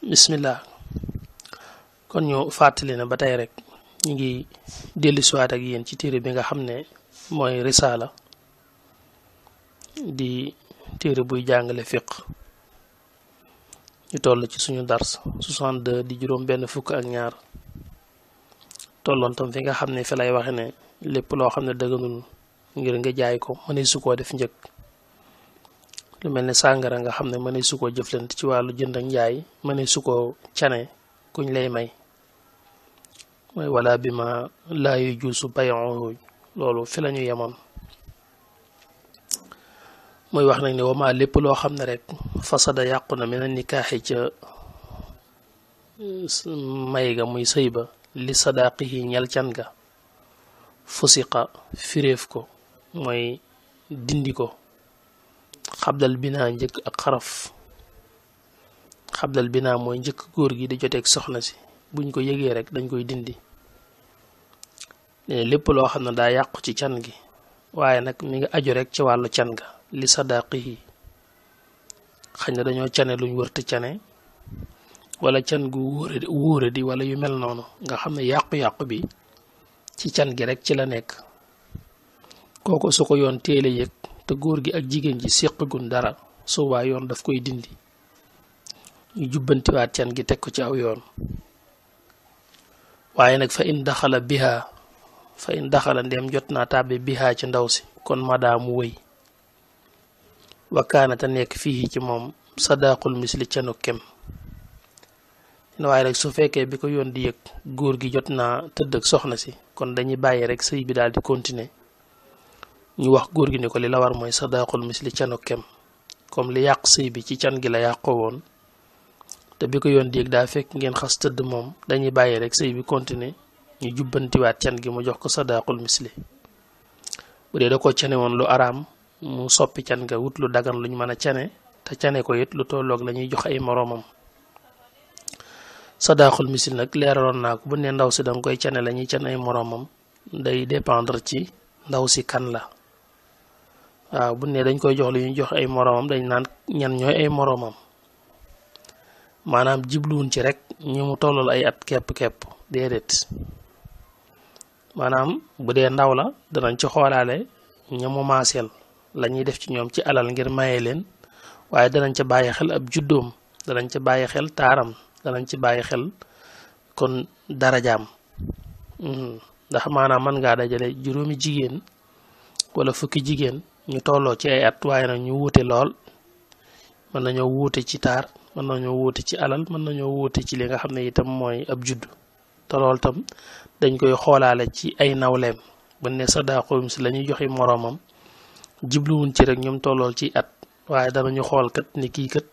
bismillah kon ñu fàttali ne ba tey rek ñu ngi dellu siwaat ak yéen ci téere bi nga xam ne mooy risaala di téere buy jàngale fiq ñu toll ci suñu dars 62 di juróom benn fukk ak ñaar tolloon tam fi nga xam ne fi lay waxe ne lépp loo xam ne dëgganul ngir nga jaay ko mënee su koo def njëkk lu mel ne sàngara nga xam ne mënee su koo jëflante ci wàllu jënd ak njaay mënee su koo cane kuñ lay may mooy wala bi ma laa yajuuzu bay'uhu loolu fi la ñu yemoon muy wax nag ne wama lépp loo xam ne rek fasada yàqu na mina nikaaxi ca may ga muy sëy ba li sadaaqihi ñel can ga fusiqa firéef ko mooy dindi ko xabdal binaa njëkk ak xaraf xabdal binaa mooy njëkk góor gi di joteeg soxna si buñ ko yëgee rek dañ koy dindi lépp loo xam ne daa yàqu ci can gi waaye nag mi ngi aju rek ci wàllu can ga li sadaaqihi xañ na dañoo cane luñ wërta cane wala can gu wóore di wala yu mel noonu nga xam ne yàqu-yàqu bi ci can gi rek ci la nekk kooku su ko yoon téele yëg te góor gi ak jigéen ji séqagun dara suubaa yoon daf koy dindi ñu jubbantiwaat can gi teg ko ci aw yoon waaye nag fa in daxala ndeem jot naa tàbbi bihaa ci ndaw si kon madaamu wëy wakkaanata nekk fii ci moom sadaqul misli canu kem waaye rek su fekkee bi ko yoon di yëg góor gi jot naa tëdd ak soxna si kon dañuy bàyyi rek sëy bi daal di continuer ñu wax góor gi ni ko li la war mooy sadaqul misli canu kem comme li yàq sëy bi ci can gi la yàqoo woon te bi ko yoon di yëg daa fekk ngeen xas tëdd moom dañuy bàyyi rek sëy bi continuer ñu jubbantiwaat can gi mu jox ko sadaqul misli bu dee da ko cane woon lu araam mu soppi can nga wut lu dagan luñ mën a cane te cane ko it lu tolloog la ñuy jox ay moroomam sadaqul misli nag leeraloon naa ko bu ne ndaw si danga koy cane la ñuy cane ay moroomam day dépendre ci ndaw si kan la waaw bu ne dañ koy jox lu ñuy jox ay moroomam dañ naan ñan ñooy ay moroomam maanaam jibluwun ci rek ñu mu tollool ay at kepp-kepp déedéet maanaam bu dee ndaw la danañ ci xoolaale ñamu maaseel la ñuy def ci ñoom ci alal ngir maye leen waaye danañ ca bàyyi xel ab juddoom danañ ca bàyyi xel taaram danañ ci bàyyi xel kon darajaam ndax maanaam mën ngaa dajale juróomi jigéen wala fukki jigéen ñu tolloo ci ay at waaye nag ñu wuute lool mën nañoo wuute ci taar mën nañoo wuute ci alal mën nañoo wuute ci li nga xam ne itam mooy ab judd te loolu tam dañ koy xoolaale ci ay nawleem bu ne sadaqul misli la ñuy joxe moroomam jibluwuñ ci rek ñoom tollool ci at waaye danañu xool kat ni kii kat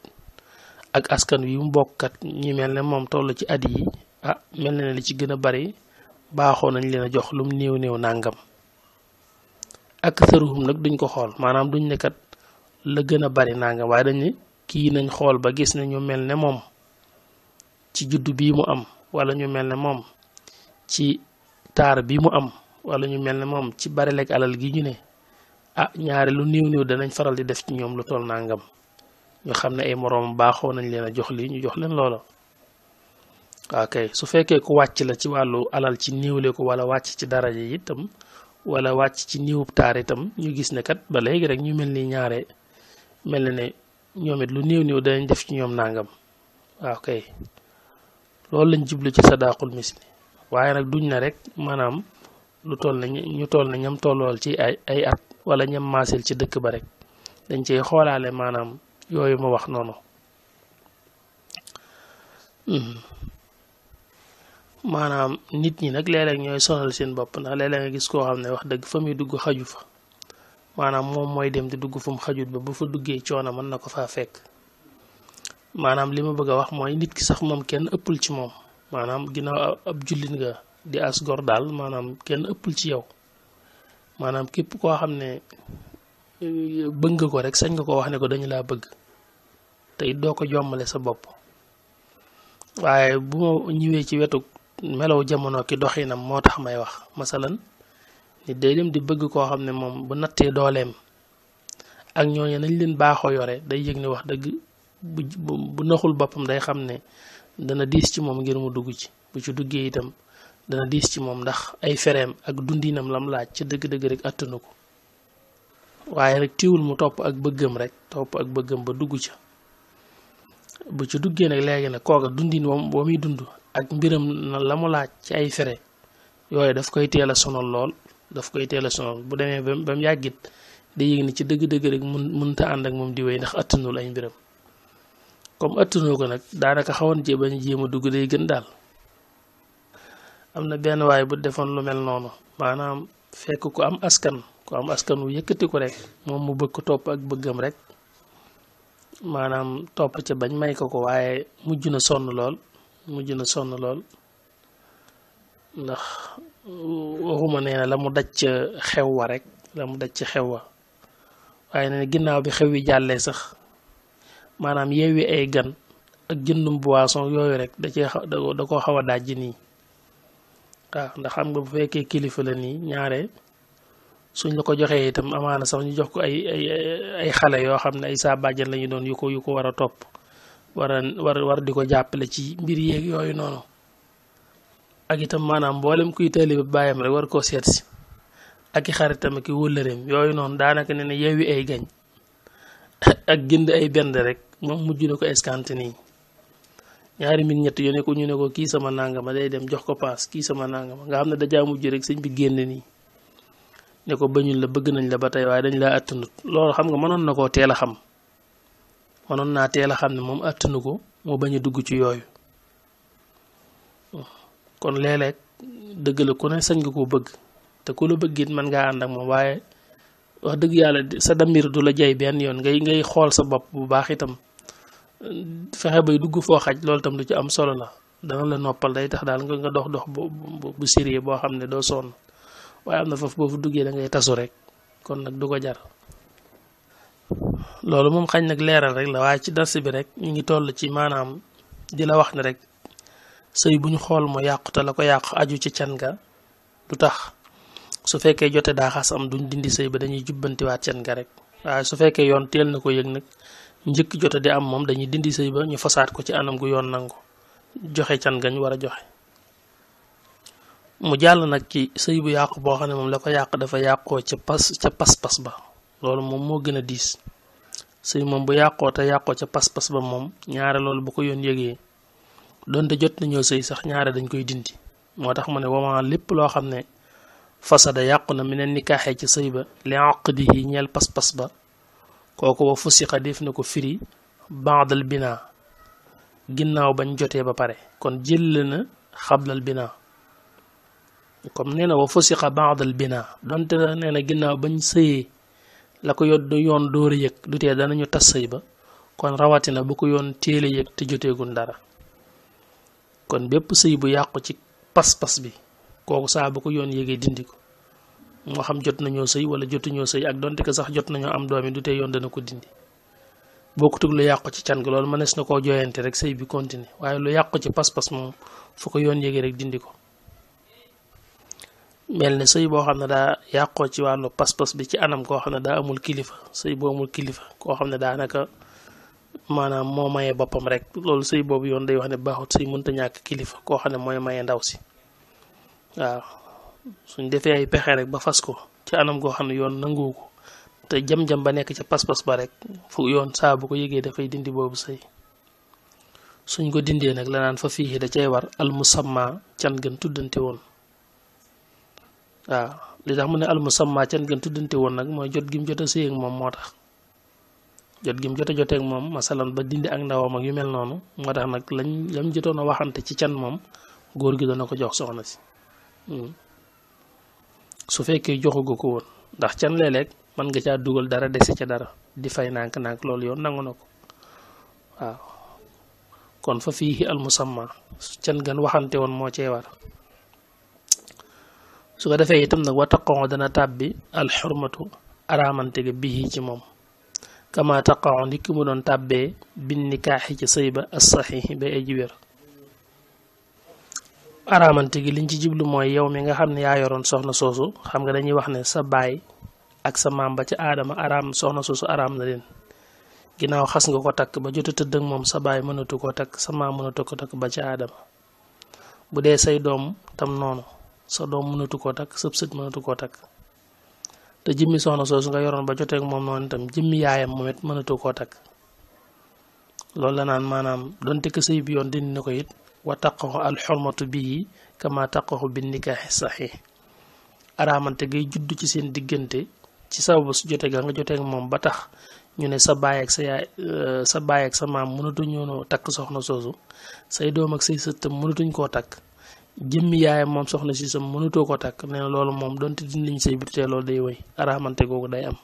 ak askan wi mu bokk kat ñi mel ne moom toll ci at yi mel na ne li ci gën a bari baaxoo nañ leen a jox lum néew néew nàngam ak sëruhum nag duñ ko xool maanaam duñ ne kat la gën a bari nàngam waaye dañ ne kii nañ xool ba gis ne ñu mel ne moom ci juddu bii mu am wala ñu mel ne moom ci taar bi mu am wala ñu mel ne moom ci bari lekk alal gi ñu ne ñaari lu néew néew danañ faral di def ci ñoom lu toll nangam ñu xam ne ay moroom baaxoo nañ leen a jox lii ñu jox leen loola waaw kay su fekkee ku wàcc la ci wàllu alal ci néewle ko wala wàcc ci daraja yi itam wala wàcc ci néewub taar itam ñu gis ne kat ba léegi rek ñu mel ni ñaare mel na ne ñoom it lu néew néew danañ def ci ñoom nangam waaw kay loolu lañ jublu ci sadaqul misli waaye nag duñ na rek maanaam lu toll na ñu toll na ñam tollool ci ay at wala ñam maaseel ci dëkk ba rek dañ cey xoolaale maanaam yooyu ma wax noonu maanaam nit ñi nag léeg-léeg ñooy sonal seen bopp ndax léeg-léeg nga gis koo xam ne wax dëgg fa muy dugg xaju fa maanaam moom mooy dem di dugg fu mu xajut ba bu fa duggee coono mën na ko faa fekk maanaam li ma bëgg a wax mooy nit ki sax moom kenn ëppul ci moom maanaam ginnaaw ab jullit nga di as gor daal maanaam kenn ëppul ci yow maanaam képp koo xam ne bëgg nga ko rek sañ nga ko wax ne ko dañu laa bëgg te it doo ko jommale sa bopp waaye bu ma ñëwee ci wetu melaw jamono ki doxinam moo tax may wax masalan nit day dem di bëgg koo xam ne moom bu nattee dooleem ak ñooñu nañ leen baaxoo yore day yëg ne wax dëgg bu naxul boppam day xam ne dana diis ci moom ngir mu dugg ci bu ci duggee itam dana diis ci moom ndax ay fereem ak dundinam lam laaj ca dëgg-dëgg rek attanu ko waaye rek tiwul mu topp ak bëggam ba dugg ca bu ci duggee nag léegi nag kooka dundin wa muy dund ak mbiram na la mu laaj ci ay fere yooyu daf koy teel a sonal lool bu demee ba mu yàggit day yëg ni ci dëgg-dëgg rek mënta ànd ak moom di wéy ndax attanul ay mbiram comme attanoo ko nag daanaka xawoon cee bañ jéem a dugg day gën daal. am na benn waay bu defoon lu mel noonu maanaam fekk ku am askan wu yëkkati ko rek moom mu bëgg ko topp ak bëggam rek maanaam topp ca bañ may ko waaye mujj na sonn lool ndax waxuma nee na la mu daj ca xew wa rek waaye ne ginnaaw bi xew yi jàllee sax maanaam yeewi ay gan ak jëndum boisson yooyu rek da koo xaw a dajji nii waaw ndax xam nga bu fekkee kilifa la nii ñaare suñ la ko joxee itam amaana sax ñu jox ko ay xale yoo xam ne ay saa bàjjan lañu doon yu ko war a topp war di ko jàppale ci mbir yeeg yooyu noonu ak itam maanaam mboolem kuy taalibe baayam rek war koo seet si ak i xaritam ak i wëllëreem yooyu noonu daanaka ne yeewi ay gañ ak jënd ay bend rek moom mujj na ko escanté nii ñaari min ñett ñu ne ko kii sama nangama day dem jox ko paas kii sama nangama nga xam ne dajaa mujj rek sëñ bi génn nii ne ko bañul la bëgg nañ la ba tey waaye dañ laa attanut loolu xam nga mënoon na koo teel a xam mënoon naa teel a xam ne moom attanu ko moo bañ a dugg ci yooyu kon léeg-léeg dëgg la ku ne sañ nga koo bëgg te ku la bëgg it mën ngaa ànd ak moom waaye wax dëgg yàlla sa damir du la jay benn yoon ngay xool sa bopp bu baax itam fexe bay dugg foo xaj loolu tam lu ci am solo la dana la noppal day tax daal nga dox bu sérieux boo xam ne doo sonn waaye am na foofu boo fu duggee da ngay tasu rek kon nag du ko jar loolu moom xañ nag leeral rek la waaye ci dars bi rek ñu ngi toll ci maanaam di la wax ne rek sëy bu ñu xool mu yàqu te la ko yàq aju ci can ga du tax su fekkee jote daa xas am duñ dindi sëy ba dañuy jubbantiwaat can ga rek waaye su fekkee yoon teel na ko yëg nag njëkk jote di am moom dañuy dindi sëy ba ñu fasaat ko ci anam gu yoon nangu joxe can gañ war a joxe mu jàll nag ci sëy bu yàqu boo xam ne moom la ko yàq dafa yàqoo ca pas-pas ba loolu moom moo gën a diis sëy moom bu yàqoo te yàqoo ca pas-pas ba moom ñaare loolu bu ko yoon yëgee donte jot nañoo sëy sax ñaare dañ koy dindi moo tax mu ne wama lépp loo xam ne fasada yàqu na mi ne nikaaxee ci sëy ba li aqdihi ñeel pas-pas ba kooku wa fusiqa def na ko firi baadal binaa ginnaaw bañ jotee ba pare kon jël na xablal binaa comme nee na wa fusiqa baadal binaa donte nee na ginnaaw bañ sëyee la ko yoon door a yëg du tee danañu tas sëy ba kon rawatina bu ko yoon téele yëg te joteegul dara kon bépp sëy bu yàqu ci pas-pas bi kooku saa bu ko yoon yëgee dindi ko moo xam jot nañoo sëy wala jotuñoo sëy ak donte ko sax jot nañoo am doomi du tee yoon dana ko dindi bokkutug lu yàqu ci can gi loolu mënees na koo jooyante rek sëy bi continuer waaye lu yàqu ci pas-pas moom fu ko yoon yëgee rek dindi ko mel ne sëy boo xam ne daa yàqoo ci wàllu pas-pas bi ci anam koo xam ne daa amul kilifa sëy boo amul kilifa koo xam ne daanaka maanaam moo mayee boppam rek loolu sëy boobu yoon day wax ne baaxut sëy mënta ñàkk kilifa koo xam ne mooy mayee ndaw si waaw suñ defee ay pexe rek ba fas ko ci anam goo xam ne yoon nanguwu ko te jam-jam ba nekk ca pas-pas ba rek fu yoon saa bu ko yëgee dafay dindi boobu sëy suñ ko dindee nag la naan fa fii da cay war al musamma can gën tuddante woon waaw li tax mu ne al musamma can gën tuddante woon nag mooy jot gim jot a sëy ak moom moo tax jot gim jot a jotee ak moom masalan ba dindi ak ndawam ak yu mel noonu moo tax nag lañ jotoon a waxante ci can moom góor gi dana ko jox soxna si su fekkee joxugo ko woon ndax can léeg-léeg mën nga caa dugal dara dese ca dara di fay nànk-nànk loolu yoon nangu na ko waaw kon fa fii al musamma can gan waxante woon moo cee war su ko defee itam nag wa taqaxoo dana tàbbi al xurmatu araamante ga bii ci moom kama taqaxoo ndikki mu doon tàbbee bin nikaaxi ci sëy ba as saxiixi ba aji wér araamante gi liñ ci jiblu mooy yow mi nga xam ne yaa yoroon soxna soosu xam nga dañuy wax ne sa baay ak sa maam ba ca aadama araam soxna soosu araam na leen ginnaaw xas nga ko takk ba jot a tëdd ak moom sa baay mënatu koo takk sa maam mënatu ko takk ba ci aadama bu dee say doom tam noonu sa doom mënatu koo takk sëb sët mënatu koo takk te jëmmi soxna soosu nga yoroon ba jotee ak moom noonu itam jëmmi yaayam moom it mënatu koo takk loolu la naan maanaam donte ko sëy bi yoon dindi na ko it wa taqaxu alxurmatu bii kama taqaxu bi nikaaxi saxiix araamante ngay judd ci seen diggante ci sababu su jotee ga nga jotee ak moom ba tax ñu ne sa baay ak sa yaay sa baay ak sa maam mënatuñoo takk soxna soosu say doom ak say sët tam mënatuñ koo takk jëmmi yaayam moom soxna si sam mënatoo koo takk nee na loolu moom donte dindiñ sëy bi te loolu day wéy araamante googu day am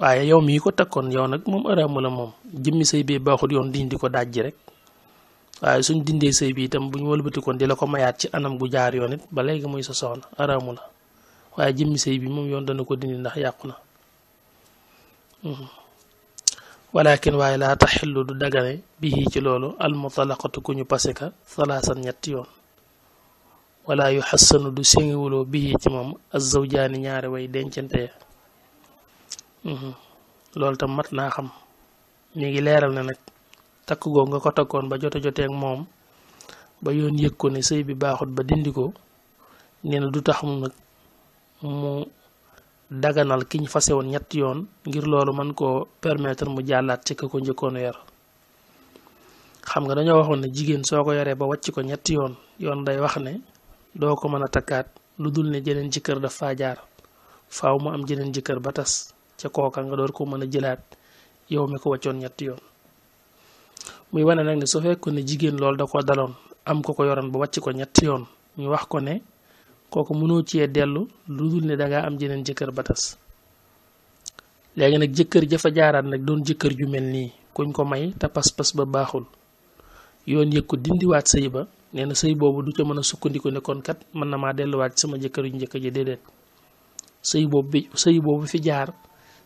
waaye yow mii ko takkoon yow nag moom araamu la moom jëmmi sëy bi baaxul yoon dindi ko dajji rek waaye suñ dindee sëy bi itam bu ñu wëlbatikoon di la ko mayaat ci anam gu jaar yoon it ba léegi muy sa soxna araamu la waaye jëmmi sëy bi moom yoon dana ko dindi ndax yàqu na walakin waaye laa taxillu du dagane bii ci loolu almutalaqatu ku ñu pase ka salaasan ñetti yoon wala yu xassanu du séngiwuloo bii ci moom azawjaani ñaari way dencante loolu tam mat naa xam mi ngi leeral ne nag takk googu nga ko takkoon ba jotee ak moom ba yoon yëg ko ne sëy bi baaxut ba dindi ko nee na du tax mu nag mu daganal ki ñu fase woon ñetti yoon ngir loolu mën koo permettre mu jàllaat ci ka ko njëkkoon a yor xam nga dañoo waxoon ne jigéen soo ko yoree ba wàcc ko ñetti yoon yoon day wax ne doo ko mën a takkaat lu dul ne jeneen jëkkër daf faa jaar faaw mu am jeneen jëkkër ba tas ca kooka nga door ko mën a jëlaat yow mi ko wàccoon ñetti yoon muy wane nag ne su fekkoon ne jigéen loolu da ko daloon am ko ko yoroon ba wàcc ko ñetti yoon ñu wax ko ne kooku mënoo cee dellu lu dul ne dangaa am jeneen jëkkër ba tas léegi nag jëkkër jafa jaaraat nag doon jëkkër ju mel nii kuñ ko may te pas-pas ba baaxul yoon yëg ko dindiwaat sëy ba nee na sëy boobu du ca mën a sukkandiku ne kon kat mën na maa delluwaat sama jëkkër yu njëkk ji déedéet sëy boobu fi jaar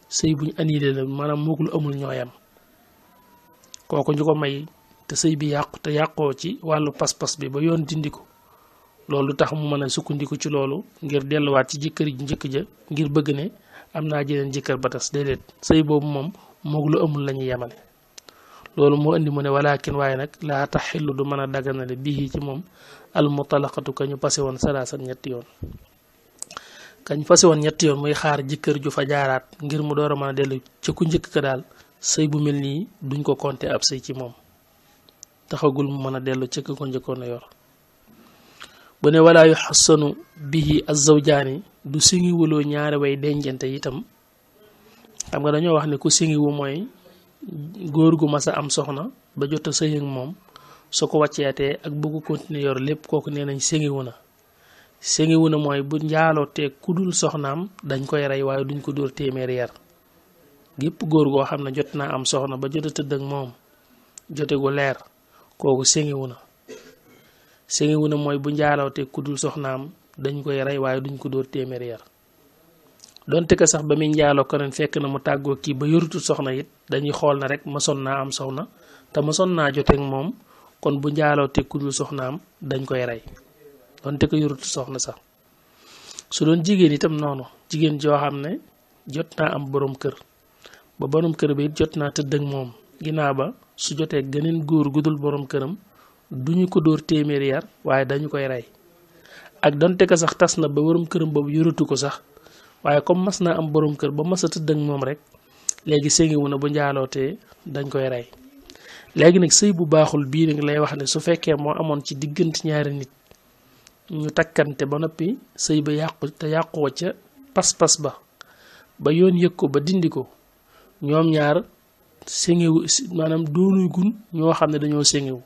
sëy buñ annulé la maanaam moogul amul ñooyam kooku ñu ko may te sëy bi yàqu te yàqoo ci wàllu pas-pas bi ba yoon dindi ko loolu tax mu mën a sukkandiku ci loolu ngir delluwaat ci jëkkër ji njëkk ja ngir bëgg ne am naa jeneen jëkkër ba tas déedéet sëy boobu moom moog lu amul la ñuy yemale loolu moo indi mu ne walakin waaye nag laa taxillu du mën a daganale bii ci moom al mutalaqatu ka ñu pase woon salaasan ñetti yoon kañ fase woon ñetti yoon muy xaar jëkkër ju fa jaaraat ngir mu door a mën a dellu ca ku njëkk ka daal sëy bu mel nii duñ ko compter ab sëy ci moom taxagul mu mën a dellu ca ko njëkkoon a yor bu ne walaa yu xassanu bihi azawjaani du singiwuloo ñaari way dencante itam xam nga dañoo wax ne ku singiwu mooy góor gu mas a am soxna ba jot a sëy ak moom su ko wàcceetee ak bëggu continuer yor lépp kooku nee nañ singiwu na mooy bu njaaloo te ku dul soxnaam dañ koy rey waaye duñ ko dóor téeméeri yar gépp góor goo xam ne jot naa am soxna ba jot a tëdd ak moom jote gu leer kooku singiwu na mooy bu njaaloo te ku dul soxnaam dañ koy rey waaye duñ ko dóor téeméeri yar donte ko sax ba muy njaaloo ko ren fekk na mu tàggoo kii ba yorutul soxna it dañuy xool na rek masoon naa am soxna te masoon naa joteeg moom kon bu njaaloo te ku dul soxnaam dañ koy rey donte ko yorutul soxna sax su doon jigéen itam noonu jigéen joo xam ne jot naa am borom kër ba borom kër ba it jot naa tëdd ak moom ginnaaw ba su jotee geneen góor gudul borom këram duñu ko dóor téeméeri yar waaye dañu koy rey ak donte ko sax tas na ba borom këram boobu yoratu ko sax waaye comme mas naa am borom kër ba mas a tëdd ak moom rek léegi séngiwu na bu njaalootee dañ koy rey léegi nag sëy bu baaxul bii nag lay wax ne su fekkee moo amoon ci diggante ñaari nit ñu takkante ba noppi sëy ba yàqu te yàquwa ca pas-pas ba yoon yëg ko ba dindi ko ñoom ñaar séngiwu maanaam doonuy gun ñoo xam ne dañoo séngiwu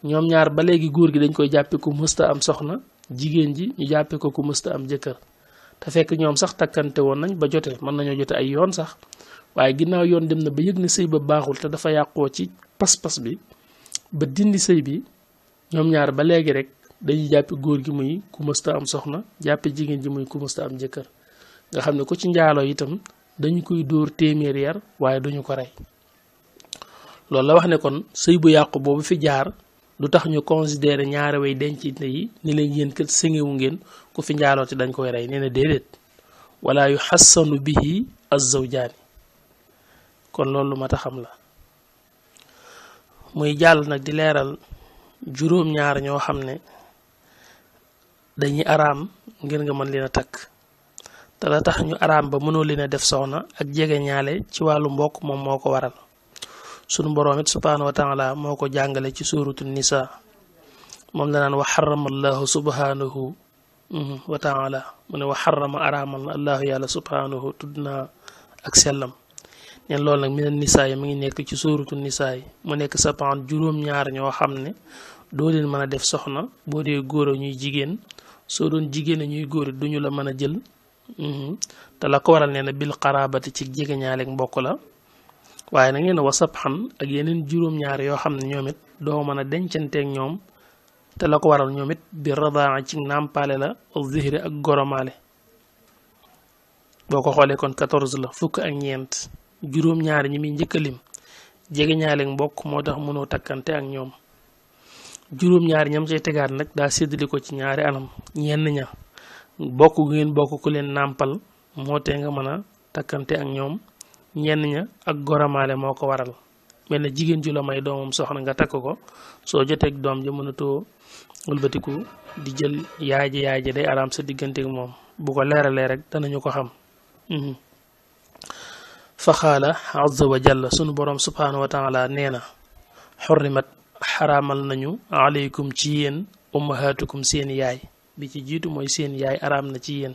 ñoom ñaar ba léegi góor gi dañ koy jàppe ku mësta am soxna jigéen ji ñu jàppe ko ku mësta am jëkkër te fekk ñoom sax takkante woon nañ ba jote mën nañoo jote ay yoon sax waaye ginnaaw yoon dem na ba yëg ne sëy ba baaxul te dafa yàqoo ci pas-pas bi ba dindi sëy bi ñoom ñaar ba léegi rek dañuy jàppe góor gi muy ku mësta am soxna jàppe jigéen ji muy ku mësta am jëkkër nga xam ne ku ci njaaloo itam dañu koy dóor téeméeri yar waaye duñu ko rey loolu la wax ne kon sëy bu yàqu boobu fi jaar du tax ñu considérer ñaari way dencante yi ni leen yéen kat sëngewu ngeen ku fi njaaloo te dañ koy rey nee na déedéet wala yuhassanu bihi az-zawjaani kon loolu mata xam la muy jàll nag di leeral juróom-ñaar ñoo xam ne dañuy araam ngir nga mën leen a takk te la tax ñu araam ba mënoo leen a def soxna ak jege ñaale ci wàllu mbokk moom moo ko waral sunu boroom it subhaanahu wa taala moo ko jàngale ci suuratu nisa moom la naan wa xarama allahu subhaanahu wa taala mu ne wa xarama araamal na allahu yàlla subhaanahu tudd naa ak sellam neen loolu nag mi ne nisaa yi mi ngi nekk ci suuratu nisaa yi mu nekk sapaan juróom-ñaar ñoo xam ne doo leen mën a def soxna boo dee góor a ñuy jigéen soo doon jigéen a ñuy góor duñu la mën a jël te la ko waral nee na bil xaraabati ci jegeñaaleeg mbokk la waaye nag nee na wasab xan ak yeneen juróom-ñaar yoo xam ne ñoom it doo mën a dencanteeg ñoom te la ko waral ñoom it bi radaa ci nàmpaale la zihri ak goromaale boo ko xoolee kon 14 la fukk ak ñeent juróom-ñaar ñi muy njëkk a lim jegeñaaleeg mbokk moo tax mënoo takkante ak ñoom juróom-ñaar ñam cay tegaat nag daa séddali ko ci ñaari anam ñenn ña bokk gu ngeen bokk ku leen nàmpal moo tee nga mën a takkante ak ñoom ñenn ña ak goramaale moo ko waral mel na jigéen ju la may doomam soxna nga takk ko soo joteeg doom ja mënatoo wëlbatiku di jël yaay ji day araam sa digganteeg moom bu ko leeralee rek danañu ko xam fa xaala azza wa jalla sunu boroom subhaanahu wa taala nee na xurrimat xaraamal nañu aleykum ci yéen ummahaatukum seen yaay bi ci jiitu mooy seen yaay araam na ci yéen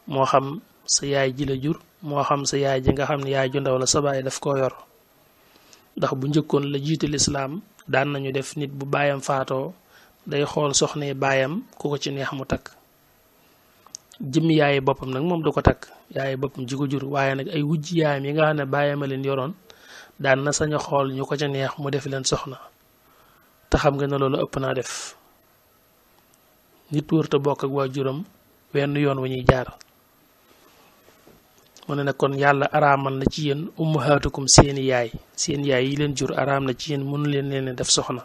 moo xam sa yaay ji la jur moo xam sa yaay ji nga xam ne yaay ju ndaw la sa baay daf koo yor ndax bu njëkkoon la jiitu lislaam daan nañu def nit bu baayam faatoo day xool soxna baayam ku ko ci neex mu takk jëmmi yaayi boppam nag moom du ko takk yaayi boppam ji ko jur waaye nag ay wujj yaayam yi nga xam ne baayam a leen yoroon daan na sañ a xool ñu ko ca neex mu def leen soxna te xam nga ne loolu ëpp naa def nit wërta bokk ak waajuram wenn yoon wu ñuy jaar mu ne nag kon yàlla araamal na ci yéen ummahaatukum seen yaay yi leen jur araam na ci yéen mënu leen def soxna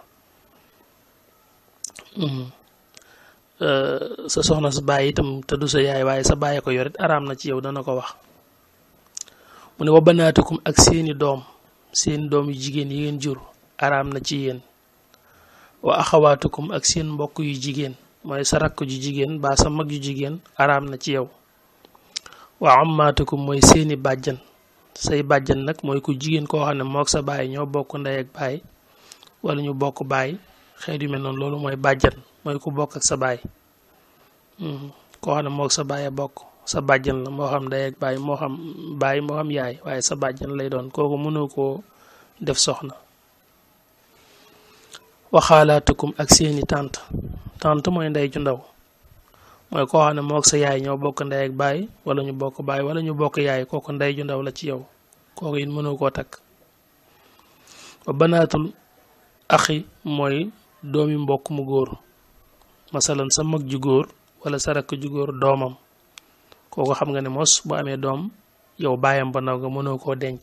sa soxna sa baay itam te du sa yaay waaye sa baay ko yorit araam na ci yow dana ko wax mu ne wa banaatukum ak seeni doom yu jigéen yi ngeen jur araam na ci yéen wa axawaatukum ak seen mbokk yu jigéen mooy sa rakk ju jigéen baa sa mag yu jigéen araam na ci yow wa ammaatukum mooy seeni bàjjan say bàjjan nag mooy ku jigéen koo xam ne mook sa baay ñoo bokk ndey ak baay wala ñu bokk baay xeet yu mel noonu loolu mooy bàjjan mooy ku bokk ak sa baay koo xam ne mook sa baay a bokk sa bàjjan la moo xam ndey ak baay moo xam yaay waaye sa bàjjan lay doon kooku mënoo koo def soxna waxaalaatukum ak seeni tant mooy ndey ju ndaw mooy koo xam ne mook sa yaay ñoo bokk ndey ak baay wala ñu bokk baay wala ñu bokk yaay kooku ndey ju ndaw la ci yow kooku it mënoo koo takk wa banaatul axi mooy doomi mbokk mu góor masalan sa mag ju góor wala sa rakk ju góor doomam kooku xam nga ne mos bu amee doom yow baayam ba ndaw nga mënoo koo denc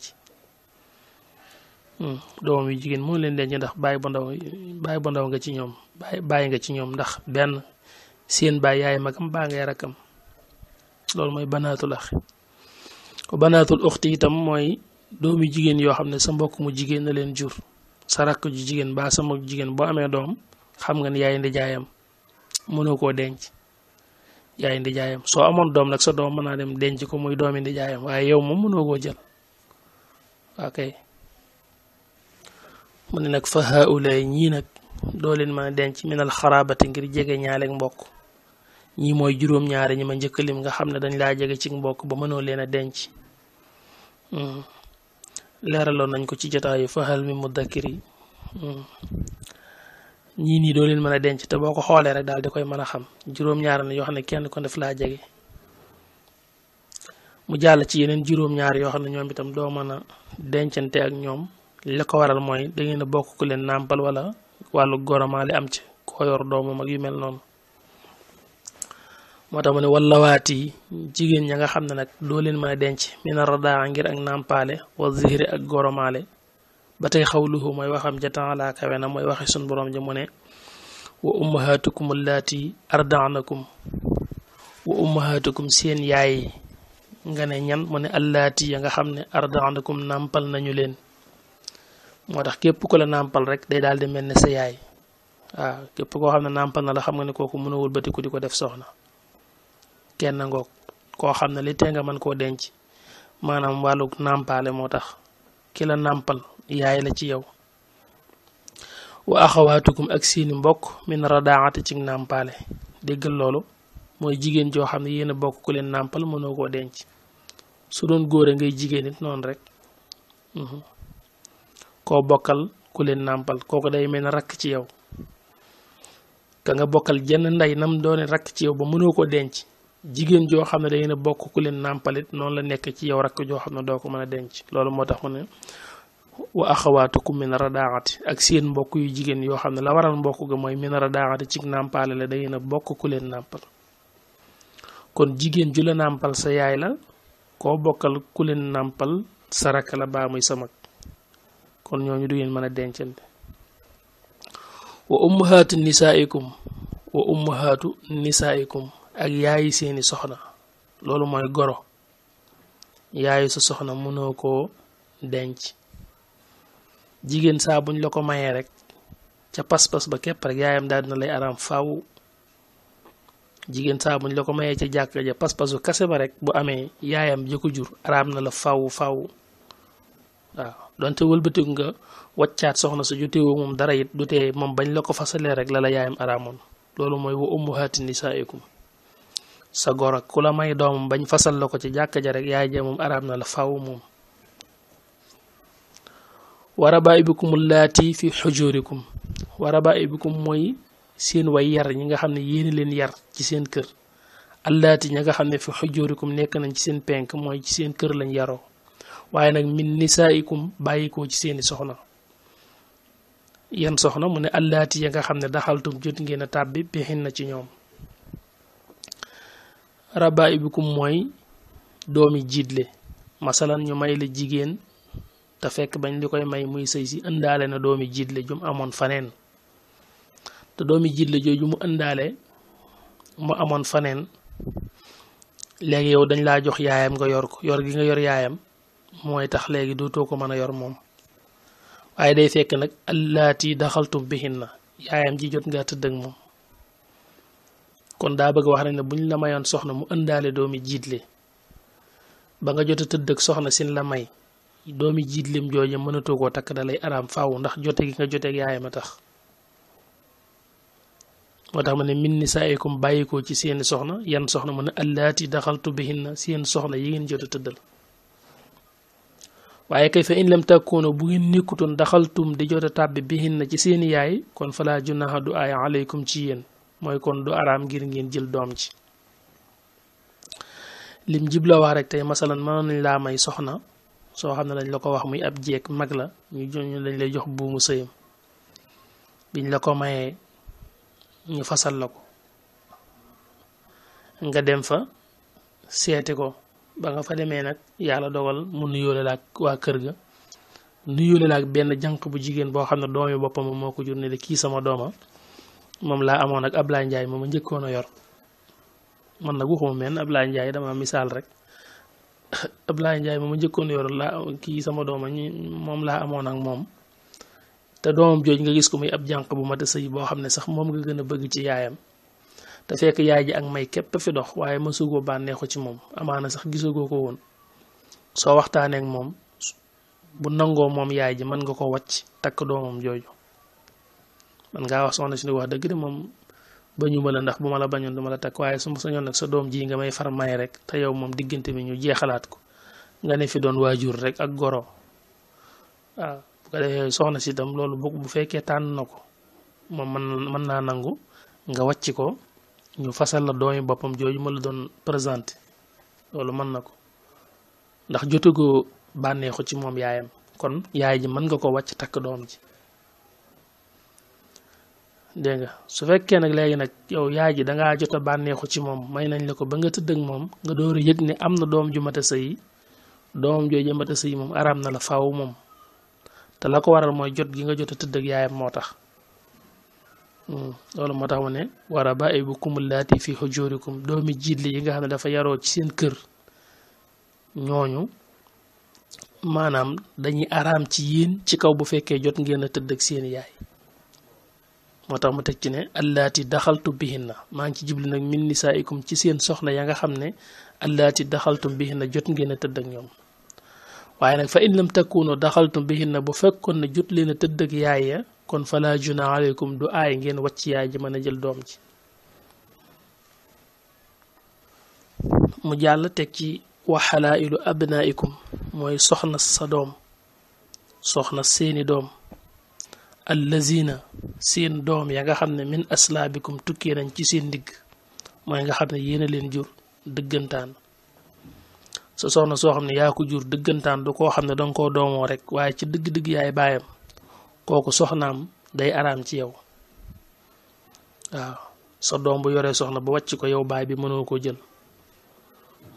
doomam yu jigéen mënu leen denc ndax baay ba ndaw nga ci ñoom bàyyi nga ci ñoom ndax benn seen baay yaay magam baa ngay rakkam loolu mooy banaatul axi banaatul uxti itam mooy doomi jigéen yoo xam ne sa mbokk mu jigéen na leen jur sa rakk ju jigéen baa sa mag jigéen boo amee doom xam nga ne yaay ndijaayam mënoo koo denc yaay ndijaayam soo amoon doom nag sa doom mën naa dem denc ko muy doomi ndijaayam waaye yow moom mënoo koo jël waa kay mu ne nag fa haulaay ñii nag doo leen mën a denc minal xaraabati ngir jege ñaaleeg mbokk ñii mooy juróom-ñaari ñi ma njëkk lim nga xam ne dañ laa jege ci mbokk ba mënoo leen a denc leeraloon nañ ko ci jotaayu fa hal mi mudakkiri ñii nii doo leen mën a denc te boo ko xoolee rek daal di koy mën a xam juróom-ñaar la yoo xam ne kenn ko def laa jege mu jàll ci yeneen juróom-ñaar yoo xam ne ñoom itam doo mën a dencante ak ñoom li ko waral mooy da ngeen a bokk ku leen nàmpal wala wàllu goromaale am ci koo yor doomam ak yu mel noonu moo tax mu ne wallawaati jigéen ña nga xam ne nag doo leen mën a denc mina radaa ngir ak nàmpaale wa zihri ak goromaale ba tey xawluhu mooy waxam ja taala kawe na mooy waxi sun borom ja mu ne wa ummahatukum allati ardaanakum wa ummahatukum seen yaay nga ne ñan mu ne allaati ya nga xam ne arda'nakum nàmpal nañu leen moo tax képp ku la nàmpal rek day daal di mel ne sa yaay waaw képp koo xam ne nàmpal na la xam nga ne kooku mën a wëlbatiku di ko def soxna kenn ngoog koo xam ne li tee nga mën koo denc maanaam wàllu nàmpaale moo tax ki la nàmpal yaay la ci yow wa axawaatukum ak seeni mbokk min radaati ci nàmpaale déggal loolu mooy jigéen joo xam ne yéen a bokk ku leen nàmpal mënoo koo denc su doon góore ngay jigéen it noonu rek koo bokkal ku leen nàmpal kooku day mel ne rakk ci yow ka nga bokkal jenn ndey nam doone rakk ci yow ba mënoo ko denc jigéen joo xam ne da ngeen a bokk ku leen nàmpalit noonu la nekk ci yow rakk joo xam ne doo ko mën a denc loolu moo tax mu ne wa axawaatukum min radaati ak seen mbokk yu jigéen yoo xam ne la waral mbokk ga mooy min radaati ci nàmpaale la da ngeen a bokk ku leen nàmpal kon jigéen ju la nàmpal sa yaay la koo bokkal ku leen nàmpal sa rakk la baa muy sa mag kon ñooñu du ngeen mën a dencante wa ummahaatu nisaikum ak yaayi seeni soxna loolu mooy goro yaayu sa soxna mënoo koo denc jigéen saa buñ la ko mayee rek ca pas-pas ba képp rek yaayam daal dina lay araam faaw jigéen saa buñ la ko mayee ca jàkka ja pas-pasu kase ba rek bu amee yaayam jëkko jur araam na la faaw waaw donte wëlbatiku nga waccaat soxna sa jotewoo moom dara it du tee moom bañ la ko fasalee rek la yaayam araamoon loolu mooy wa ummahaati nisaikum sa gor ak ku la may doomam bañ fasal la ko ci jàkka ja rek yaay ja moom araam na la faaw moom wa rabaa'ibukum allaati fi xujurikum wa rabaa'ibukum mooy seen way yar ñi nga xam ne yéen leen yar ci seen kër allaati ña nga xam ne fi xujurikum nekk nañ ci seen penk mooy ci seen kër lañ yaroo waaye nag min nisaikum bàyyikoo ci seeni soxna yan soxna mu ne allaati ya nga xam ne daxaltum jot ngeen a tàbbi bixin na ci ñoom rabaa'ibukum mooy doomi jiitle masalan ñu may la jigéen te fekk bañ li koy may muy sëy si ëndaale na doomi jiitle jum amoon faneen te doomi jiitle jooju mu ëndaale mu amoon faneen léegi yow dañ laa jox yaayam nga yor ko yor gi nga yor yaayam mooy tax léegi dootoo ko mën a yor moom waaye day fekk nag allaati daxaltum bihin na yaayam ji jot ngaa tëdd ak moom kon daa bëgg wax rek ne buñ la mayoon soxna mu ëndaale doomi jiitle ba nga jot a tëdd ak soxna sin la may doomi jiitlem jooja mënatoo koo takk da lay araam faaw ndax jote gi nga joteeg yaayam a tax moo tax ma ne min nisaikum bàyyikoo ci seeni soxna yan soxna mu ne allaati daxaltu bihinna seen soxna yi ngeen jot a tëddal waaye kay fa in lam takkoona bu ngeen nekkutoon daxaltum di jot a tàbbi bihinna ci seeni yaay kon falaa junaha du aaya aleykum ci yéen mooy kon du araam ngir ngeen jël doom ci lim jibla wax rek tey masalan mënoon nañ laa may soxna soo xam ne dañ la ko wax muy ab jeeg mag la ñu dañ lay jox buumu sëyam biñ la ko mayee ñu fasal la ko nga dem fa seeti ko ba nga fa demee nag yàlla dogal mu nuyoole la ak waa kër ga nuyoole la ak benn jànq bu jigéen boo xam ne doomi boppam moo ko jur ne de kii sama dooma moom laa amoon ak Ablaye Ndiaye moom a njëkkoon a yor man nag waxuma men Ablaye Ndiaye dama misaal rek Ablaye Ndiaye moom a njëkkoon yor laa kii sama dooma moom laa amoon ak moom te doomam jooj nga gis ko muy ab jànq bu mat a sëy boo xam ne sax moom nga gën a bëgg ci yaayam te fekk yaay ji ak may képp fi dox waaye mësugoo bànneexu ci moom amaana sax gisagoo ko woon soo waxtaanee ak moom bu nangoo moom yaay ji mën nga ko wàcc takk doomam jooju man ngaa wax soxna si ne wax dëgg de moom bañu ma la ndax bu ma la bañoon duma la takk waaye su ma sañoon nag sa doom ji nga may far may rek te yow moom diggante bi ñu jeexalaat ko nga ne fi doon waajur rek ak goro waaw bu ko defee soxna si itam loolu bu fekkee tànn na ko moom mën naa nangu nga wàcc ko ñu fasal la doomi boppam jooju ma la doon présenté loolu mën na ko ndax jotagoo bànneexu ci moom yaayam kon yaay ji mën nga ko wàcc takk doom ji dégg nga su fekkee nag léegi nag yow yaay ji dangaa jot a bànneexu ci moom may nañ la ko ba nga tëdd ak moom nga door a yëg ne am na doom ju mat a sëy doomam jooju mat a sëy moom araam na la faaw moom te la ko waral mooy jot gi nga jot a tëdd ak yaayam moo tax loolu moo tax mu ne wa rabaa'ibukum allaati fi hujurikum doomi jiitli yi nga xam ne dafa yaroo ci seen kër ñooñu maanaam dañuy araam ci yéen ci kaw bu fekkee jot ngeen a tëdd ak seen yaay moo tax mu teg ci ne allaati daxaltum bihinna maa ngi ci jubli nag min nisaa'ikum ci seen soxna ya nga xam ne allaati daxaltum bihinna jot ngeen a tëdd ak ñoom waaye nag fa in lam takunu daxaltum bihinna bu fekkoon ne jot leen a tëdd ak yaay ya kon fala junaaha alaykum du aay ngeen wàcc yaay ji mën a jël doom ji mu jàll teg ci wa xalaa'ilu abnaa'ikum mooy soxna sa doom soxna seeni doom allazina seen doom ya nga xam ne min aslaabikum tukkee nañ ci seen ndigg mooy nga xam ne yéen a leen jur dëggantaan sa soxna soo xam ne yaa ko jur dëggantaan du koo xam ne danga koo doomoo rek waaye ci dëgg-dëgg yaay baayam kooku soxnaam day araam ci yow waaw sa doom bu yoree soxna ba wàcc ko yow baay bi mënoo ko jël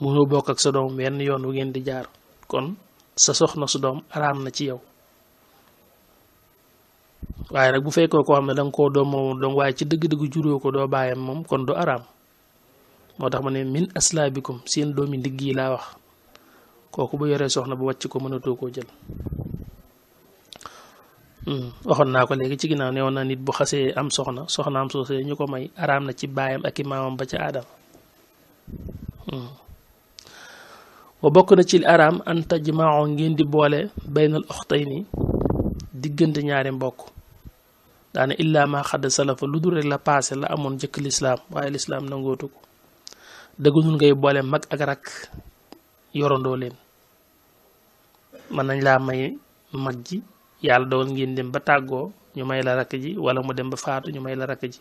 mënoo bokk ak sa doom wenn yoon wu ngeen di jaar kon sa soxna su doom araam na ci yow waaye nag bu fekkoo koo xam ne danga koo doom moom donc waaye ci dëgg-dëgg juróo ko doo baayam moom kon du araam moo tax ma ne min aslaabikum seen doomi ndigg yi laa wax kooku bu yoree soxna ba wàcc ko mënatoo koo jël waxoon naa ko léegi ci ginnaaw newoon na nit bu xasee am soxnaam soosee ñu ko may araam na ci baayam ak i maamam ba ca aadam wa bokk na ci araam an tajma'u ngeen di boole baynal ukhtayni diggante ñaari mbokk daane illaa ma xadd salafa lu dul rek la paase la amoon jëkk lislaam waaye lislaam nangootu ko dëggunul ngay boole mag ak rak yorandoo leen mën nañ laa may mag ji yàlla dogal ngeen dem ba tàggoo ñu may la rakk ji wala mu dem ba faatu ñu may la rakk ji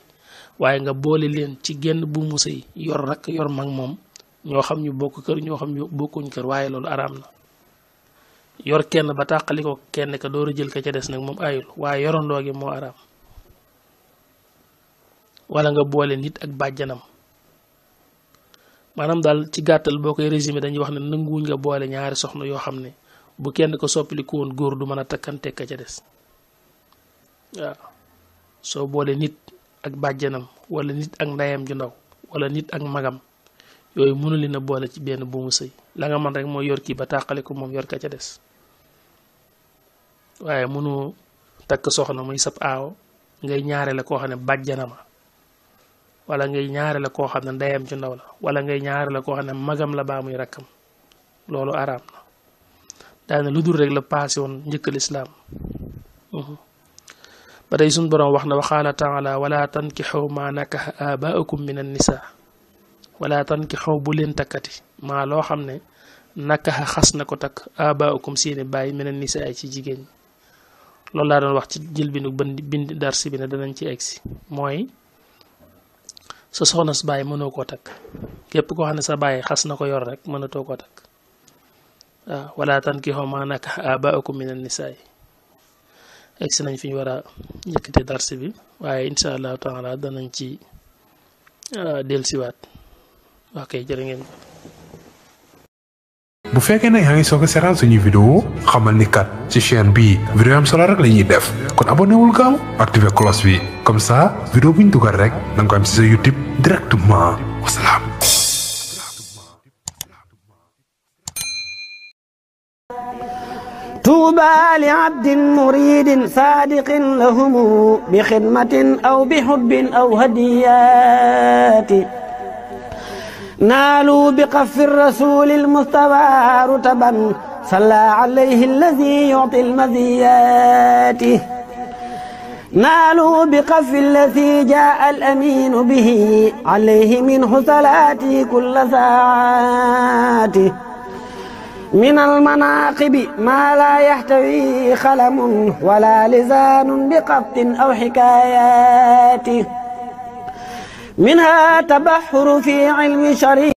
waaye nga boole leen ci genn bu mu sëy yor rakk yor mag moom ñoo xam ñu bokk kër ñoo xam ñu bokkuñ kër waaye loolu araam na yor kenn ba tàqali ko kenn ka door a jël ka ca des nag moom ayul waaye yorandoo gi moo araam wala nga boole nit ak bàjjanam maanaam daal ci gàttal boo koy résumé dañuy wax ne nanguwuñ nga boole ñaari soxna yoo xam ne bu kenn ko soppali ko woon góor du mën a takkante ka ca des waaw soo boole nit ak bàjjanam wala nit ak ndeyam ju ndaw wala nit ak magam yooyu mënu leen a boole ci benn bu mu sëy la nga man rek mooy yor kii ba tàqale ko moom yor ka ca des waaye mënu takk soxna muy sab aawo ngay ñaare la koo xam ne bàjjanama wala ngay ñaare la koo xam ne ndeyam ju ndaw la wala ngay ñaare la koo xam ne magam la baa muy rakkam loolu araam na daane lu dul rek la paase woon njëkkal islaam ba tey suñ boroom wax na wa qaala taala wala tankixu ma nakaxa abaakum min annisa wala tankixu bu leen takkati maa loo xam ne nakaxa xas na ko takk abaakum seeni bàyyi min annisa ay ci jigéen ñi loolu laa doon wax ci jël bi nu bind darsi bi ne danañ ci egsi mooy sa soxna sa bàyyi mënoo koo takk képp koo xam ne sa bàyyi xas na ko yor rek mënatoo koo takk waaw wala tankixu ma nakaxa abaakum min annisa egsi nañ fi ñu war a yëkkate darsi bi waaye insha allahu taala danañ ci dellusiwaat ok jërë ngeen bu fekkee nag yaa ngi soog a seetaan suñu vidéo xamal ni kat ci chaîne bii vidéo am solo rek la ñuy def kon abonné wul gaaw activé cloche bi comme ça vidéo bu ñu dugal rek da nga ko am ci sa YouTube directement wasalaam. طوبى لعبد مريد صادق لهم بخدمة أو بحب أو هديات نالوا بقف الرسول المصطفى رتبا صلى عليه الذي يعطي المزيات نالوا بقف الذي جاء الأمين به عليه منه صلاتي كل ساعات من المناقب ما لا يحتوي خلم ولا لسان بقبط أو حكايات منها تبحر في علم شريع